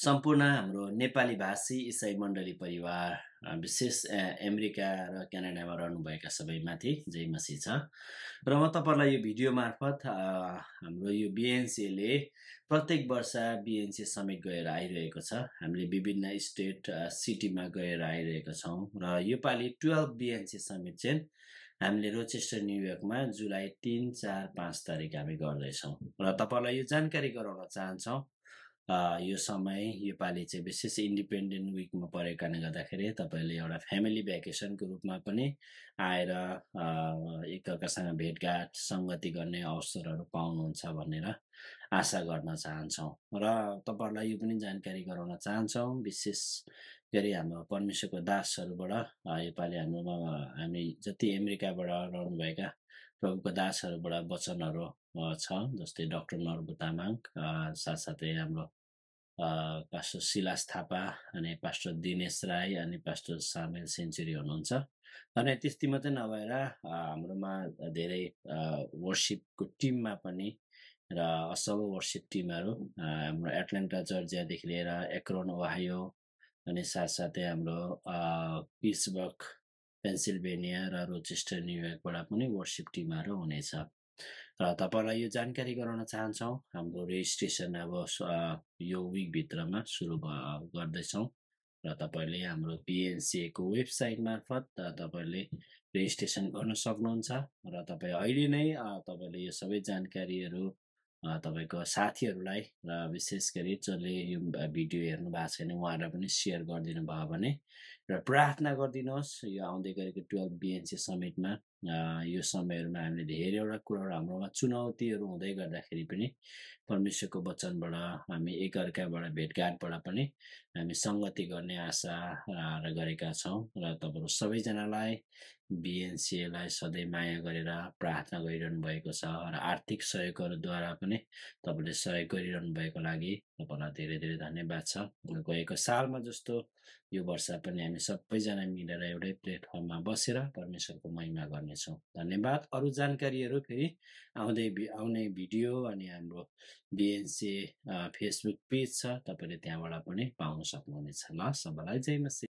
सम्पूर्ण हाम्रो नेपाली भाषी इसाई मण्डली परिवार विशेष अमेरिका र क्यानाडामा रहनुभएका सबैमाथि जय मसीह छ। र म तपाईँलाई यो भिडियो मार्फत हाम्रो यो बिएनसीले प्रत्येक वर्ष बिएनसी समिट गएर आइरहेको छ। हामीले विभिन्न स्टेट सिटीमा गएर आइरहेका छौँ र योपालि 12 बिएनसी समिट चाहिँ हामीले रोचेस्टर न्युयोर्कमा जुलाई 3, 4, 5 तारिक हामी गर्दैछौँ र तपाईँलाई यो जानकारी गराउन चाहन्छौँ। यो समय योपालि चाहिँ विशेष इन्डिपेन्डेन्ट विकमा परेको कारणले गर्दाखेरि तपाईँले एउटा फ्यामिली भ्याकेसनको रूपमा पनि आएर एकअर्कासँग भेटघाट सङ्गति गर्ने अवसरहरू पाउनुहुन्छ भनेर आशा गर्न चाहन्छौँ र तपाईँहरूलाई यो पनि जानकारी गराउन चाहन्छौँ। विशेष गरी हाम्रो परमेश्वरको दासहरूबाट योपालि हाम्रोमा हामी जति अमेरिकाबाट रहनुभएका प्रभुको दासहरूबाट वचनहरू छ, जस्तै डाक्टर नर्बु तामाङ, साथसाथै हाम्रो पास्टर सिलास थापा अनि पास्टर दिनेश राई अनि पास्टर सामेल सेन्चुरी हुनुहुन्छ। अनि त्यति मात्रै नभएर हाम्रोमा धेरै वर्सिपको टिममा पनि र असल वर्सिप टिमहरू हाम्रो एटलान्टा जर्जियादेखि लिएर एक्रोन ओहायो अनि साथसाथै हाम्रो पिट्सबर्ग पेन्सिल्भेनिया र रोचेस्टर न्युयोर्कबाट पनि वर्सिप टिमहरू हुनेछ। र तपाईँलाई यो जानकारी गराउन चाहन्छौँ। हाम्रो रेजिस्ट्रेसन अब यो विकभित्रमा सुरु गर्दैछौँ र तपाईँले हाम्रो बिएनसिएको वेबसाइट मार्फत तपाईँले रेजिस्ट्रेसन गर्न सक्नुहुन्छ र तपाईँ अहिले नै तपाईँले यो सबै जानकारीहरू तपाईँको साथीहरूलाई र विशेष गरी जसले यो भिडियो हेर्नु भएको छैन उहाँहरूलाई पनि सेयर गरिदिनु भयो भने र प्रार्थना गरिदिनुहोस्। यो आउँदै गरेको 12 बिएनसी समिटमा यो समयहरूमा हामीले धेरैवटा कुराहरू हाम्रोमा चुनौतीहरू हुँदै गर्दाखेरि पनि परमेश्वरको वचनबाट हामी एकअर्काबाट भेटघाटबाट पनि हामी सङ्गति गर्ने आशा गरेका छौँ र तपाईँहरू सबैजनालाई बिएनसिएलाई सधैँ माया गरेर प्रार्थना गरिरहनु भएको छ र आर्थिक सहयोगहरूद्वारा पनि तपाईँले सहयोग गरिरहनु भएको लागि तपाईँलाई धेरै धेरै धन्यवाद छ। गएको सालमा जस्तो यो वर्ष पनि हामी सबैजना मिलेर एउटै प्लेटफर्ममा बसेर परमेश्वरको महिमा गर्नेछौँ। धन्यवाद। अरू जानकारीहरू फेरि आउने भिडियो अनि हाम्रो बिएनसी फेसबुक पेज छ, तपाईँले त्यहाँबाट पनि पाउन सक्नुहुनेछ। ल, सबैलाई जय मसीह।